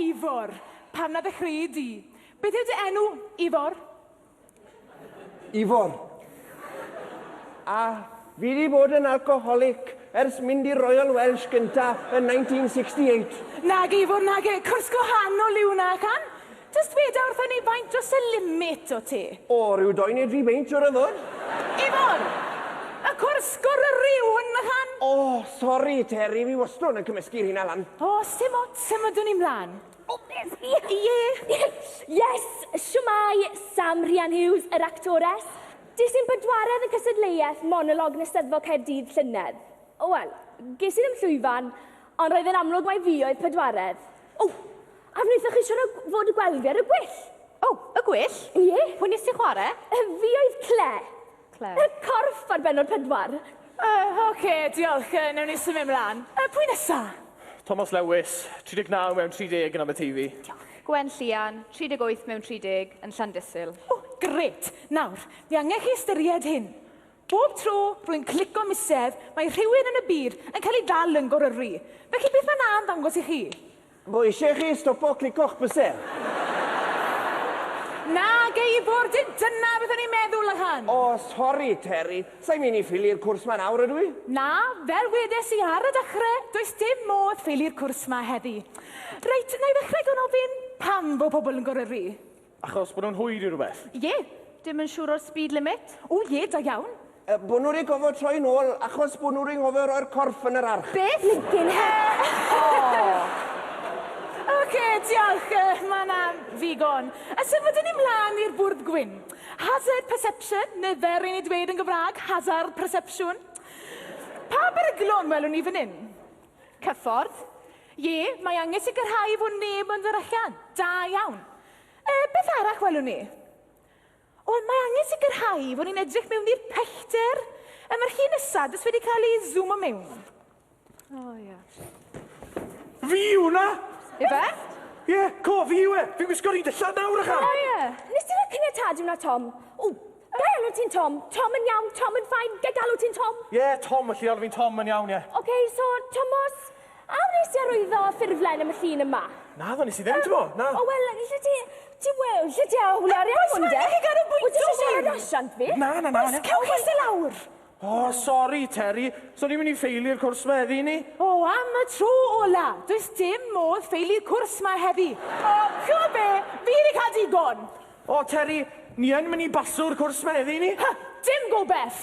Ifor, pam na ddechreuei di? Beth yw dy enw, Ifor? Ifor. A fi 'di bod yn alcoholic ers mynd i'r Royal Welsh gynta yn 1968. Nage Ifor, nage, cwrs gwahanol yw hwnna, can? Jyst weda wrtho ni faint dros y limit o ti. O, rhyw doi neu dri beint siŵr o fod. Ifor! Y cwrs goryrru yw hwn, can? O, sori Terry, fi wastod yn cymysgu rheina lan. O, sim ots, symudwn ni mlan. O, beth fi? Ie. Yes, shwmae, Sam Rhian Hughes, yr actores. Des i'n bedwaredd yn cystadleuaeth monolog yn Eisteddfod Caerdydd llynedd. O wel, ges i ddim llwyfan, ond roedd e'n amlwg mai fi oedd pedwaredd. O, a wnaethoch chi siŵr o fod y gweld fi ar y gwyll? O, y gwyll? Ie. Pwy nes ti chwarae? Fi oedd Claire. Claire. Y corff ar bennod pedwar. Yy, ocê, diolch. Yy, newn ni symud mlan. Yy, pwy nesa? Tomos Lewis, 39 mewn 30 yn Aberteifi. Diolch. Gwen Llian, 38 mewn 30 yn Llandysul. O, grêt. Nawr, fi angen chi ystyried hyn. Bob tro rwy'n clico misedd, mae rhywun yn y byd yn cael ei dal yn goryrru. Felly beth mae 'na'n ddangos i chi? Bo eisiau chi stopo clico'ch bysedd. Nage Ifor, dim dyna beth o'n i'n meddwl, Lachan. O, sori, Terry. Sa i'n mynd i ffeilio'r cwrs 'ma nawr, ydw i? Na, fel wedes i ar y dechre, does dim modd ffeilio'r cwrs 'ma heddi. Reit, na i ddechrau gan ofyn pam fo pobl yn goryrru. Achos bod nhw'n hwyr i rywbeth. Ie. Dim yn siŵr o'r speed limit. O ie, da iawn. Bod nhw 'di gofod troi nôl achos bod nhw 'di nghofio roi'r corff yn yr arch. Beth? Blinkin heck! O! Ocê, diolch, ma' 'na ddigon. A symudwn ni mlan i'r bwrdd gwyn. Hazard perception, neu fel ry'n ni'n dweud yn Gymraeg, hazard perception. Pa beryglon welwn ni fan hyn? Cyffordd. Ie, mae angen sicrhau fod neb yn dod allan. Da iawn. Yy, beth arall welwn ni? Wel, mae angen sicrhau fod ni'n edrych mewn i'r pellter. Yy, mae'r llun nesa jyst wedi cael ei zoomo mewn. O, ie. Fi yw hwnna! Ife? Ie, co, fi yw e! Fi'n gwisgo'r un dillad nawr, ychan! O, ie. Nes ti roi caniatâd i wna, Tom? O, ga i alw ti'n Tom? Tom yn iawn, Tom yn fine, ga i galw ti'n Tom? Ie, Tom, alli alw fi'n Tom yn iawn, ie. Ocê, so, Tomos, A wnes ti arwyddo ffurflen am y llun yma? Naddo, nes i ddim, t'mo', na. O wel, lle ti... Ti wel, lle ti â hwle arian hwn de? Oes, ma' angen chi ganolbwyntio Wyt ti eisiau siarad asiant fi? Na, na, na. Oes, cewch eistedd lawr. O, sori, Terry. So ni'n mynd i ffeilio'r cwrs 'ma heddi, ni? O, am y tro ola. Does dim modd ffeilio'r cwrs 'ma heddi. O, ch'mo' be'? Fi 'di cael digon. O, Terry, ni yn mynd i baso'r cwrs 'ma heddi, ni? Hy, dim gobeth!